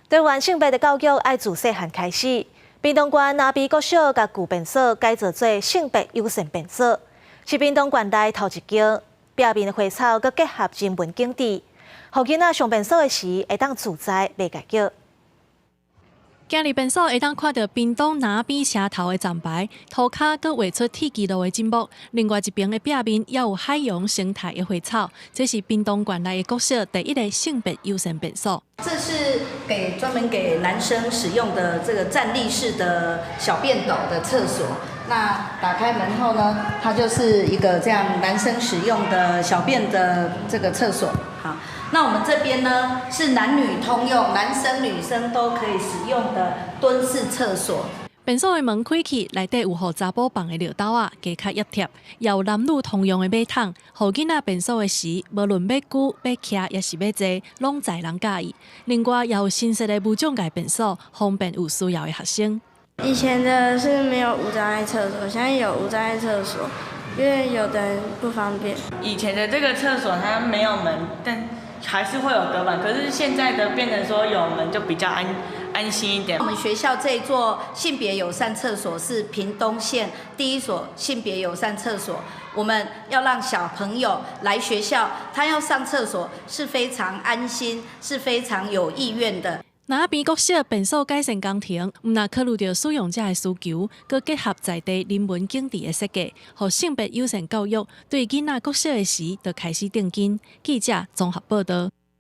台灣性別的教育愛自細漢開始。屏東縣那邊國小共舊便所改造做性別友善便所，是屏東縣內頭一間。壁面的花草閣結合人文景致，予囡仔上便所的時會當自在袂共叫。行入便所會當看著屏東那邊社頭的站牌，塗跤閣畫出鐵支路的景物。另外一邊的壁面也有海洋生態的花草。這是屏東縣內的國小第一个性別友善便所。這是給專門給男生使用的這個站立式的小便斗的廁所。那打開門後呢，它就是一個這樣男生使用的小便的這個廁所。好，那我們這邊呢是男女通用，男生女生都可以使用的蹲式廁所。便所的門開去，內底有予查埔放的尿兜仔，加較掖貼，也有男女通用的馬桶，予囡仔便所的時，無論欲龜、欲徛，抑是欲坐，攏在人佮意。另外，也有新設的無障礙便所，方便有需要的學生。以前的是沒有無障礙廁所，現在有無障礙廁所，因為有的人不方便。以前的這個廁所它沒有門，但還是會有隔板。可是現在的變成說有門就比較安心一點。我們學校這座性別友善廁所是屏東縣第一所性別友善廁所。我們要讓小朋友來學校，他要上廁所是非常安心，是非常有意願的。那邊國小便所改善工程，毋但考慮著使用者的需求，閣結合在地人文景致的設計，予性別友善教育對囡仔國小的時就開始定根。記者綜合報導。